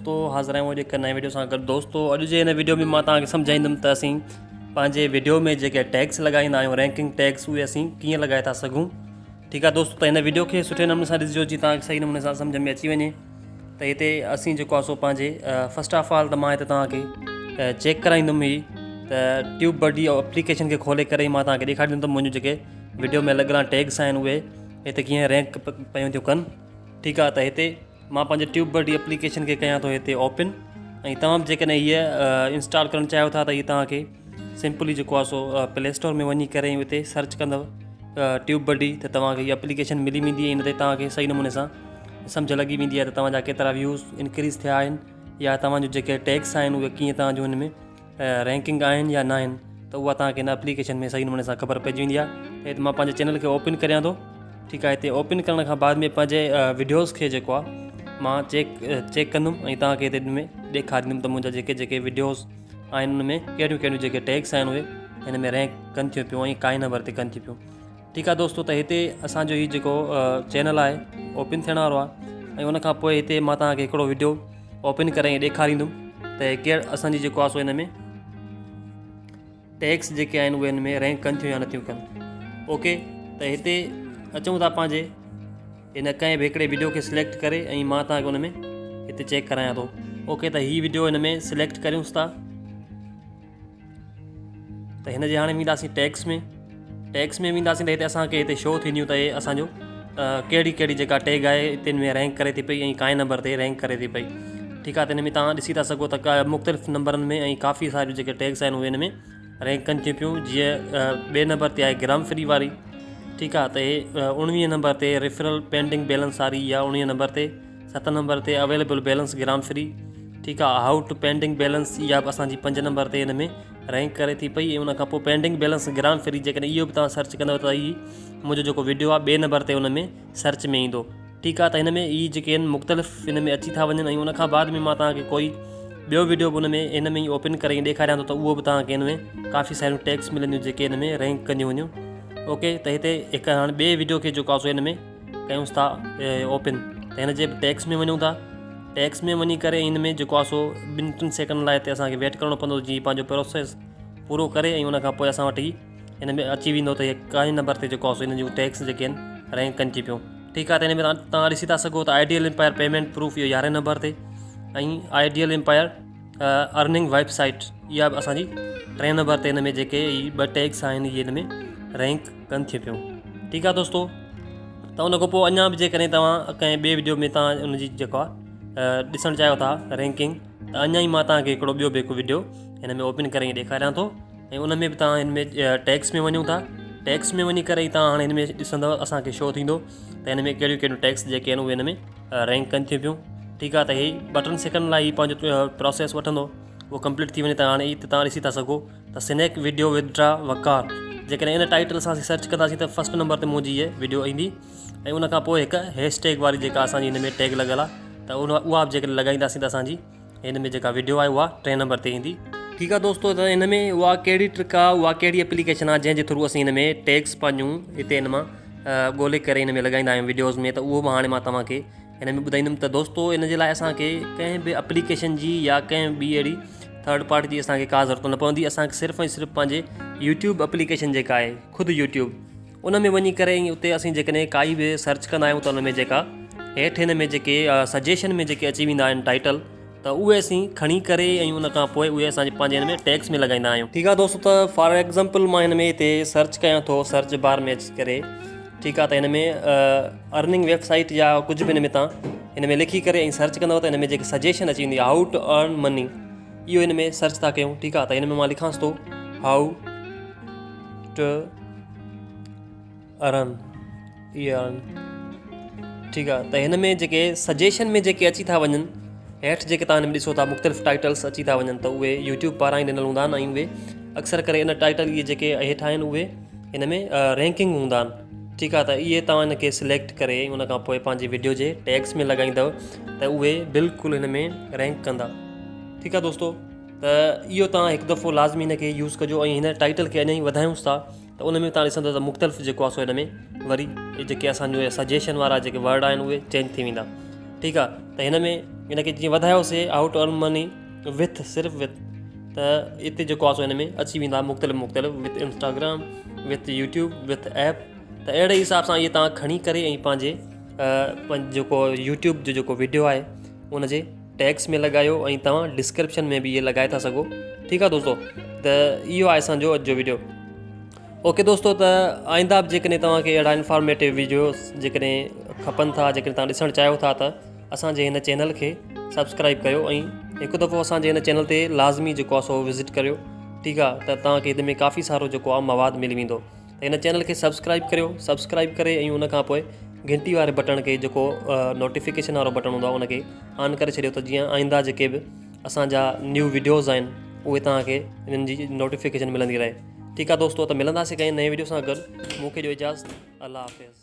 دوستو حاضر آهيون اڄ هڪ نئين وڊيو سان گڏ دوستو اڄ جي هن وڊيو ۾ مان توهان کي سمجهائيندم ته اسين پنهنجي وڊيو ۾ جيڪي ٽيگس لڳائيندا آهيون رينڪنگ ٽيگس اهي اسين ڪيئن لڳائي ٿا سگهون ٺيڪ آهي دوستو ته هن وڊيو کي سٺي نموني سان ڏسجو جي توهان کي صحيح نموني سان سمجھ ۾ اچي وڃي ته هتي اسين جيڪو آهي سو پنهنجي فرسٽ آف آل ته مان هتي توهان کي چيڪ ڪرائيندم هي ته ٽيوب بڊي اپليڪيشن کي کولي ڪري مان توهان کي ڏيکاريندم ته منهنجو جيڪي وڊيو ۾ لڳل ٽيگس آهن اهي هتي ڪيئن رينڪ پيون ٿيون ڪن ٺيڪ آهي ته هتي مان پنهنجي ٽيوب بڊي اپليڪيشن کي ڪيان ٿو هتي اوپن ۽ توهان به جيڪڏهن هيء انسٽال ڪرڻ چاهيو ٿا ته هي توهان کي سمپلي جيڪو آهي سو پلي اسٽور ۾ وڃي ڪري اتي سرچ ڪندو ٽيوب بڊي ته توهان کي هي اپليڪيشن ملي ويندي ان تي توهان کي صحيح نموني سان سمجهه لڳي ويندي آهي ته توهان جا ڪيترا ويوز انڪريز ٿيا آهن يا توهان جو جيڪي ٽيگس آهن اهي ڪيئن توهان جو ان ۾ رينڪنگ آهن يا ناهن ته اها توهان کي هن اپليڪيشن ۾ صحيح نموني سان خبر پئجي ويندي آهي هتي مان پنهنجي چينل کي اوپن ڪريان ٿو ٺيڪ آهي هتي اوپن ڪرڻ کان بعد ۾ پنهنجي وڊيوز کي جيڪو آهي مان چيڪ چيڪ ڪندم ۽ توهان کي هتي ۾ ڏيکاريندم ته منهنجا جيڪي جيڪي وڊيوز آهن ان ۾ ڪهڙيون ڪهڙيون جيڪي ٽيگس آهن اهي هن ۾ رينڪ ڪن ٿيون پيون ۽ ڪائي نمبر تي ڪن ٿيون پيون ٺيڪ آهي دوستو ته هتي اسانجو هي جيڪو چينل آهي اوپن ٿيڻ وارو آهي ۽ ان کان پوء هتي مان توهان کي هڪڙو وڊيو اوپن ڪري ڏيکاريندم ته ڪير اسانجي جيڪو آهي سو هن ۾ ٽيڪس جيڪي آهن اهي هن ۾ رينڪ ڪن ٿيون يا نٿيون ڪن اوڪي ته هتي اچون ٿا پنهنجي هن ڪنهن به هڪڙي وڊيو کي سليڪٽ ڪري ۽ مان توهان کي ان ۾ هتي چيڪ ڪرايان ٿو اوڪي ته هي وڊيو هن ۾ سليڪٽ ڪريونس ٿا ته هن جي هاڻي وينداسين ٽيڪس ۾ ٽيڪس ۾ وينداسين ته هتي اسانکي هتي شو ٿينديون ته هي اسانجو ڪهڙي ڪهڙي جيڪا ٽيگ آهي هتي هن ۾ رينڪ ڪري ٿي پئي ۽ ڪائين نمبر تي رينڪ ڪري ٿي پئي ٺيڪ آهي ته هن ۾ توهان ڏسي ٿا سگهو ته مختلف نمبرن ۾ ۽ ڪافي ساريون جيڪي ٽيگس آهن اهي هن ۾ رينڪ ڪن ٿيون پيون جيئن ٻئي نمبر تي آهي گرام فري واري ٺيڪ آهي ته هي اڻويهه نمبر تي ريفرل پينڊنگ بيلنس واري يا اڻويهه نمبر تي ست نمبر تي اويليبل بيلنس گرام فري ٺيڪ آ how to pending balance اها به اسان جي پنج نمبر تي هن ۾ رينڪ ڪري ٿي پئي ۽ ان کان پوء پينڊنگ بيلنس گرام فري جيڪڏهن اهو به توهان سرچ ڪندو ته هي منهنجو جيڪو وڊيو آ ٻئي نمبر تي ان ۾ سرچ ۾ ايندو ٺيڪ آ ته هن ۾ هي جيڪي آهن مختلف هن ۾ اچي ٿا وڃن ۽ ان کان بعد ۾ مان توهان کي ڪوئي ٻيو وڊيو به ان ۾ هن ۾ ئي اوپن ڪري ڏيکاريان ٿو ته اهو به توهان کي هن ۾ ڪافي ساريون ٽيڪس ملنديون جيڪي هن ۾ رينڪ ڪنديون وڃون اوڪي ته هتي هڪ هاڻي ٻئي وڊيو کي جيڪو آ سو هن ۾ ڪيونس ٿا اوپن ته هن جي به ٽيڪس ۾ وڃون ٿا ٽيڪس ۾ وڃي ڪري هن ۾ جيڪو آهي سو ٻن ٽن سيڪنڊ لاء هتي اسانکي ويٽ ڪرڻو پوندو جيئن پنهنجو پروسيس پورو ڪري ۽ ان کان پوء اسان وٽ هي هن ۾ اچي ويندو ته هي ڪائين نمبر تي جيڪو آهي سو هن جون ٽيڪس جيڪي آهن رينڪ ڪن ٿي پيون ٺيڪ آهي ته هن ۾ توهان ڏسي ٿا سگهو ته آئيڊيل امپائر پيمينٽ پروف اهو يارهين نمبر تي ۽ ideal empire earning website اها به اسانجي ٽئين نمبر تي هن ۾ جيڪي هي ٻه ٽيگس آهن اهي هن ۾ رينڪ ڪن ٿيون پيون ٺيڪ آهي دوستو ته ان کان پوء اڃا به جيڪڏهن توهان ڪنهن ٻئي وڊيو ۾ توهان ان جي جيڪو آهي ڏسڻ چاهيو ٿا رينڪنگ ته اڃا ئي مان توهان کي هڪڙو ٻيو به هڪ وڊيو هن ۾ اوپن ڪري ڏيکاريان ٿو ۽ ان ۾ به توهان هن ۾ ٽيگس ۾ وڃون ٿا ٽيگس ۾ وڃي ڪري توهان هاڻي هن ۾ ڏسندو اسانکي شو ٿيندو ته هن ۾ ڪهڙيون ڪهڙيون ٽيگس جيڪي آهن اهي هن ۾ رينڪ ڪن ٿيون پيون ٺيڪ آهي ته هي ٻه ٽن سيڪنڊ لاء هي پنهنجو پروسيس وٺندو اهو ڪمپليٽ ٿي وڃي ته هاڻي هي توهان ڏسي ٿا سگهو ته سنيڪ وڊيو ودڊرا وقار جيڪڏهن ان ٽائيٽل سان اسين سرچ ڪنداسين ته فرسٽ نمبر تي منهنجي هيء وڊيو ايندي ۽ ان کان پوء هڪ هيش ٽيگ واري جيڪا اسانجي هن ۾ ٽيگ لڳل آهي ته ان اها به جيڪڏهن لڳائينداسين ته اسانجي هن ۾ جيڪا وڊيو آهي اها ٽئين نمبر تي ايندي. ٺيڪ آ دوستو ته هن ۾ اها ڪهڙي ٽرڪ آ اها ڪهڙي اپليڪيشن آ جنهن جي ٿرو اسين هن ۾ ٽيگس پنهنجون هتي هن مان ڳولي ڪري هن ۾ لڳائيندا آهيون وڊيوز ۾ ته اهو به هاڻي مان توهان کي هن ۾ ٻڌائيندم ته دوستو ان جي لاء اسان کي ڪنهن به اپليڪيشن جي يا ڪنهن ٻي اهڙي ٿرڊ پارٽي جي اسان کي ڪا ضرورت نه پوندي اسان کي صرف ۽ صرف پنهنجي يوٽيوب اپليڪيشن جيڪا آهي خود يوٽيوب ان ۾ وڃي ڪري ۽ اتي اسين جيڪڏهن ڪائي به سرچ ڪندا آهيون ته ان ۾ جيڪا هيٺ هن ۾ جيڪي سجيشن ۾ جيڪي اچي ويندا آهن ٽائيٽل ته اهي اسين کڻي ڪري ۽ ان کان پوء اهي اسان پنهنجي هن ۾ ٽيڪس ۾ لڳائيندا آهيون. ٺيڪ آهي دوستو ته فار ايگزامپل مان هن ۾ هتي سرچ ڪيان ٿو سرچ بار ۾ اچي ڪري ٺيڪ آهي ته هن ۾ ارننگ ويب سائيٽ يا ڪجهه به هن ۾ تان هن ۾ لکي ڪري ۽ سرچ ڪندو ته هن ۾ جيڪي سجيشن اچي ويندي how to earn money اهو هن ۾ سرچ ٿا ڪيون ٺيڪ آهي ته هن ۾ مان لکانس ٿو how to earn earn ٺيڪ آ ته هن ۾ جيڪي سجيشن ۾ جيڪي اچي ٿا وڃن هيٺ جيڪي تان هن ۾ ڏسو ٿا مختلف ٽائيٽلس اچي ٿا وڃن ته اهي يوٽيوب پاران ئي ڏنل هوندا آهن ۽ اهي اڪثر ڪري ان ٽائيٽل اهي جيڪي هيٺ آهن اهي هن ۾ رينڪنگ هوندا آهن ٺيڪ آ ته اهي توهان هن کي سليڪٽ ڪري ان کان پوء پنهنجي وڊيو جي ٽيگس ۾ لڳائيندو ته اهي بلڪل هن ۾ رينڪ ڪندا ٺيڪ آ دوستو ته اهو توهان هڪ دفعو لازمي هن کي يوز ڪجو ۽ هن ٽائيٽل کي اڃا ئي وڌايونس ٿا ته ان ۾ توهان ڏسندو ته مختلف جيڪو آهي سو هن ۾ وري جيڪي اسانجو سجيشن وارا جيڪي ورڊ آهن اهي چينج ٿي ويندا ٺيڪ آهي ته هن ۾ ان کي جيئن وڌايوسي how to earn money with صرف وٿ ته اتي جيڪو آهي سو ان ۾ اچي ويندا مختلف مختلف with Instagram with YouTube with app ته اهڙي حساب سان اهي توهان کڻي ڪري ۽ پنهنجي جيڪو يوٽيوب جو جيڪو ويڊيو آهي ان جي ٽيڪس ۾ لڳايو ۽ توهان ڊسڪرپشن ۾ به اهي لڳائي ٿا سگهو ٺيڪ آهي دوستو ته اهو آهي اسانجو اڄ جو ويڊيو اوڪي دوستو ته آئنده به جيڪڏهن توهان کي اهڙا انفارميٽو ويڊيوز جيڪڏهن کپن ٿا جيڪڏهن توهان ڏسڻ چاهيو ٿا ته اسان جي هن چينل کي سبسڪرائب ڪيو ۽ هڪ دفعو اسان جي هن چينل تي لازمي جيڪو آهي سو وزٽ ڪريو ٺيڪ آهي ته توهان کي هن ۾ ڪافي سارو جيڪو آهي مواد ملي ويندو ته هن چينل کي سبسڪرائب ڪريو سبسڪرائب ڪري ۽ ان کان پوء گهنٽي واري بٽڻ کي جيڪو نوٽيفڪيشن وارو بٽڻ هوندو آهي ان کي آن ڪري ڇڏيو ته جيئن آئنده جيڪي به اسان جا نيو ويڊيوز آهن اهي توهان کي انهن جي نوٽيفڪيشن ملندي رهي ٺيڪ آ دوستو ته ملنداسين ڪنهن نئين ويڊيو سان گڏ مون کي ڏيو اجازت الله حافظ.